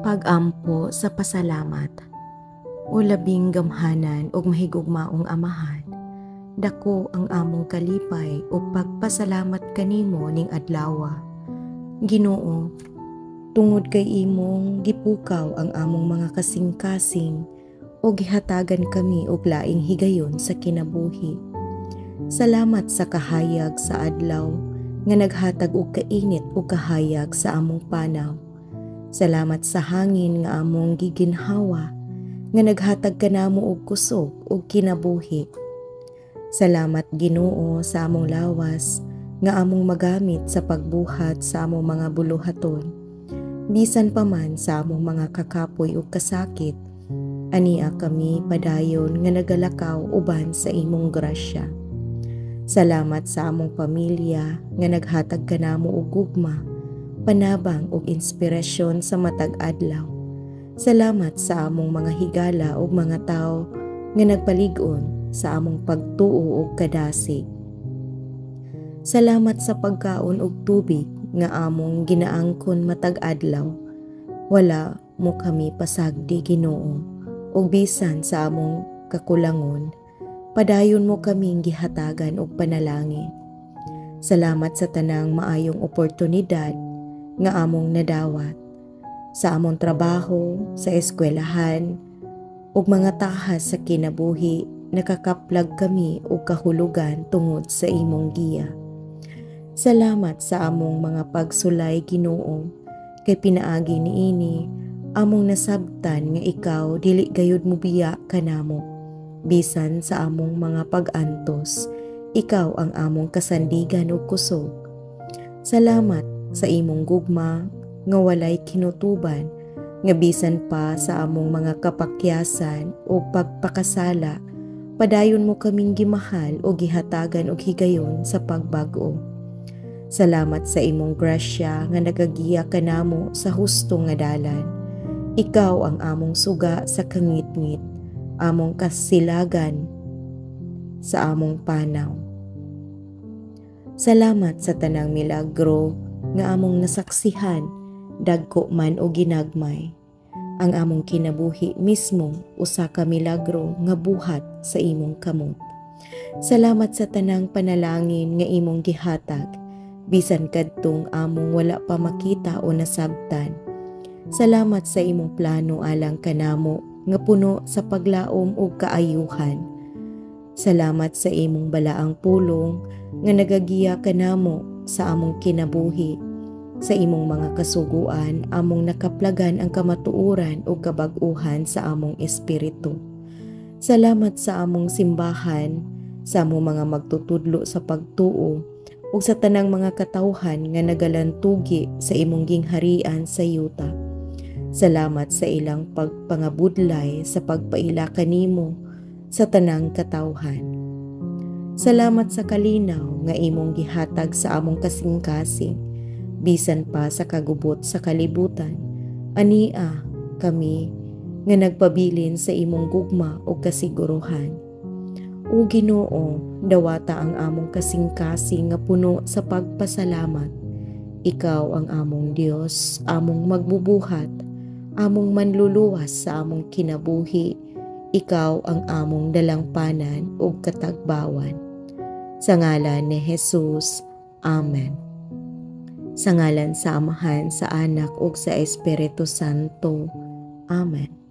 Pag-ampo sa pasalamat. O labing gamhanan ug mahigugmaong Amahan, dako ang among kalipay ug pagpasalamat kanimo ning adlawa. Ginoo, tungod kay imong gipukaw ang among mga kasing-kasing ug gihatagan kami og laing higayon sa kinabuhi. Salamat sa kahayag sa adlaw nga naghatag og kainit ug kahayag sa among panaw. Salamat sa hangin nga among giginhawa nga naghatag kanamo og kusog ug kinabuhi. Salamat, Ginoo, sa among lawas nga among magamit sa pagbuhat sa among mga buluhaton. Bisan pa man sa among mga kakapoy ug kasakit, ania kami padayon nga nagalakaw uban sa imong grasya. Salamat sa among pamilya nga naghatag kanamo og gugma, panabang ug inspirasyon sa matag adlaw. Salamat sa among mga higala ug mga tawo nga nagpalig-on sa among pagtuo ug kadasig. Salamat sa pagkaon ug tubig nga among ginaangkon matag adlaw. Wala mo kami pasagdi, Ginoo, ug bisan sa among kakulangon, padayon mo kaming gihatagan og panalangin. Salamat sa tanang maayong oportunidad nga among nadawat sa among trabaho, sa eskwelahan, ug mga tahas sa kinabuhi. Nakakaplag kami og kahulugan tungod sa imong giya. Salamat sa among mga pagsulay, Ginoo, kay pinaagi niini among nasabtan nga ikaw dili gayud mubiya kanamo. Bisan sa among mga pag-antos, ikaw ang among kasandigan ug kusog. Salamat sa imong gugma nga walay kinutuban, nga bisan pa sa among mga kapakyasan o pagpakasala, padayon mo kaming gimahal o gihatagan og higayon sa pagbag-o. Salamat sa imong grasya nga nagagiya kanamo sa husto nga dalan. Ikaw ang among suga sa kangitngit, among kasilagan sa among panaw. Salamat sa tanang milagro nga among nasaksihan, dagko man o ginagmay. Ang among kinabuhi mismo usa ka milagro nga buhat sa imong kamot. Salamat sa tanang panalangin nga imong gihatag, bisan kadtong among wala pa makita o nasabtan. Salamat sa imong plano alang kanamo nga puno sa paglaom ug kaayuhan. Salamat sa imong balaang pulong nga nagagiya kanamo sa among kinabuhi. Sa imong mga kasuguan, among nakaplagan ang kamatuoran ug kabag-uhan sa among espiritu. Salamat sa among simbahan, sa among mga magtutudlo sa pagtuo, ug sa tanang mga katawhan nga nagalantugi sa imong gingharian sa yuta. Salamat sa ilang pagpangabudlay sa pagpaila kanimo sa tanang katawhan. Salamat sa kalinaw nga imong gihatag sa among kasing-kasing, bisan pa sa kagubot sa kalibutan. Ania kami nga nagpabilin sa imong gugma ug kasiguruhan. O Ginoo, dawata ang among kasing-kasing nga puno sa pagpasalamat. Ikaw ang among Dios, among magbubuhat, among manluluwas sa among kinabuhi. Ikaw ang among dalangpanan ug katagbawan. Sa ngalan ni Jesus. Amen. Sa ngalan sa Amahan, sa Anak ug sa Espiritu Santo. Amen.